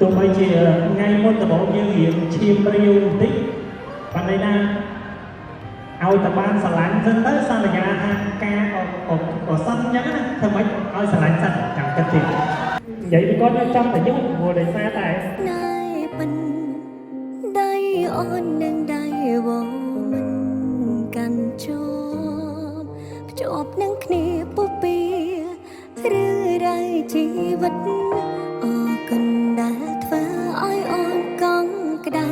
ទោះបីជាថ្ងៃមុនដំបូងយើងរៀងឈាមរាវបន្តិចប៉ុន្តែណាឲ្យតែបានស្រឡាញ់សិនទៅសន្យាថាការក៏ក៏ក៏សិនអញ្ចឹងណាធ្វើម៉េចឲ្យស្រឡាញ់សិនចាំគិតទៀតនិយាយពីគាត់នៅចំតែយូរព្រោះដោយសារតែ ណៃពិនដៃអូននឹងដៃវមិនកាន់ជាប់ភ្ជាប់នឹងគ្នាពុះពៀឬរៃជីវិតអរគុណដែលធ្វើឲ្យអូនកង់ក្ដៅ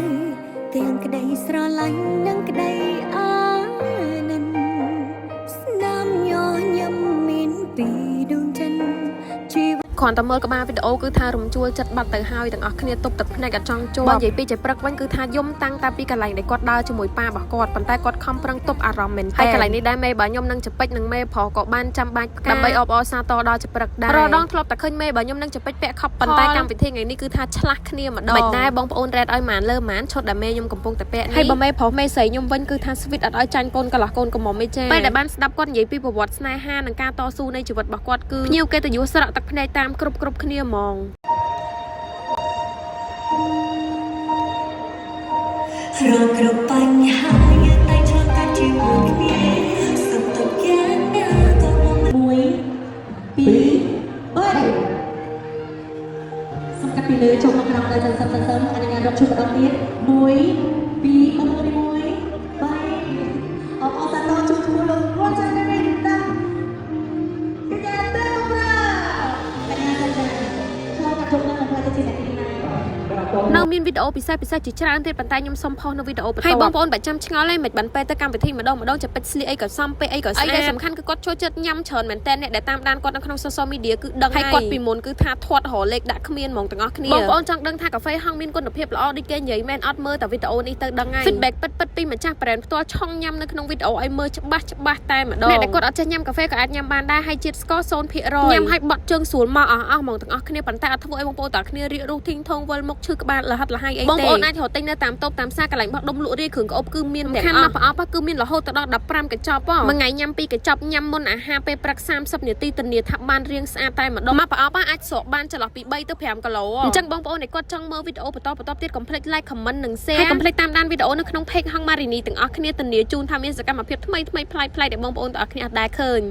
ទាំងក្តីស្រឡាញ់និងក្តីអាណិនស្នាមញញឹមមានពីដួងចិត្តជីវិត គ្រាន់តែមើលក្បាលវីដេអូគឺថារំជួលចិត្តបាត់ទៅហើយទាំងអស់គ្នាទប់ទឹកភ្នែកអត់ចង់ជាប់បើនិយាយពីចៃព្រឹកវិញគឺថាយំតាំងតែពីកន្លែងដែលគាត់ដើរជាមួយប៉ារបស់គាត់ប៉ុន្តែគាត់ខំប្រឹងទប់អារម្មណ៍មែនទែនហើយកន្លែងនេះដែរមេបើខ្ញុំនឹងចពេចនិងមេប្រុសក៏បានចាំបាច់ផ្កាដើម្បីអបអរសាទរដល់ចព្រឹកដែររដងធ្លាប់តែឃើញមេបើខ្ញុំនឹងចពេចពាក់ខប់ប៉ុន្តែកម្មវិធីថ្ងៃនេះគឺថាឆ្លាស់គ្នាម្ដងមិនដែរបងប្អូនរ៉េតឲ្យម៉ានលើម៉ានឈុតដែលមេខ្ញុំកំពុងតែពាក់នេះហើយបើមេប្រុសមេស្រីខ្ញុំវិញគឺថាស្វីតអត់ឲ្យចាញ់កូនកន្លះកូនកំមុំឯចាពេលដែលបានស្ដាប់គាត់និយាយពីប្រវត្តិស្នេហានិងការតស៊ូនៃជីវិតរបស់គាត់គឺភ្ញៀវកិត្តិយសស្រក់ទឹកភ្នែកតាមគ្រប់គ្រប់គ្នាហ្មង រកគ្រប់បញ្ហាយើងតែឆ្លងកាត់ជាមួយគ្នាសុខទុក្ខយ៉ាងណាក៏មិន 1 2 3សូមកាត់ពីលើចូលមកក្រោមដល់សិនសិនសិនអនុញ្ញាតរកជួបម្ដងទៀត1 2 3 1 3អបអរសាទរជួបជាមួយលោករត់ចានេះតាកញ្ញាទេប្រាកញ្ញាចាចាឆ្លងកាត់ជុំនឹងផ្លែទៅជាអ្នកទីណា នៅមានវីដេអូពិសេសពិសេសជាច្រើនទៀតប៉ុន្តែខ្ញុំសុំផុសនៅវីដេអូបន្ទាប់ហើយបងប្អូនបើចាំឆ្ងល់ទេមិនបានពេលទៅកម្មវិធីម្ដងម្ដងจะពេចស្លៀកអីក៏សមពេកអីក៏ស្អាតអីដែលសំខាន់គឺគាត់ចូលចិត្តញ៉ាំច្រើនមែនតើអ្នកដែលតាមដានគាត់នៅក្នុង social media គឺដឹងហើយគាត់ពីមុនគឺថាធាត់រលេខដាក់គ្មានហ្មងទាំងអស់គ្នាបងប្អូនចង់ដឹងថាកាហ្វេហងមានគុណភាពល្អដូចគេនិយាយមែនអត់មើលតែវីដេអូនេះទៅដឹងហើយ feedback ពិតពិតពីម្ចាស់ brand ផ្ទាល់ឆុងញ៉ាំនៅក្នុងវីដេអូឲ្យមើលច្បាស់ច្បាស់តែម្ដងអ្នកដែលគាត់អត់ចេះញ៉ាំកាហ្វេក៏អាចញ៉ាំបានដែរហើយជាតិស្ករ0%ញ៉ាំឲ្យបត់ជើងស្រួលមកអស់អស់ហ្មងទាំងអស់គ្នាប៉ុន្តែអត់ធ្វើឲ្យបងប្អូនទាំងគ្នារៀករូសធីងថងវិលមុខឈឺក្បាលលហិតលហៃអីទេបងប្អូនអាចរកទិញនៅតាមតូបតាមផ្សារកន្លែងបោះដុំលក់រាយគ្រឿងក្អប់គឺមានទាំងអស់ប្រអប់គឺមានរហូតដល់15កញ្ចប់មួយថ្ងៃញ៉ាំ2កញ្ចប់ញ៉ាំមុនអាហារពេលព្រឹក30នាទីធានាថាបានរាងស្អាតតែម្ដងមកប្រអប់អាចស្រកបានចន្លោះពី3ទៅ5គីឡូអញ្ចឹងបងប្អូនដែលគាត់ចង់មើលវីដេអូបន្តបន្តទៀតកុំភ្លេច like comment និង share ហើយកុំភ្លេចតាមដានវីដេអូនៅក្នុង page ហងម៉ារីនីទាំងអស់គ្នាធានាជូនថាមានសកម្មភាពថ្មីថ្មីប្លែកៗដែលបងប្អូនទាំងអស់គ្នាអត់ដែលឃើញ។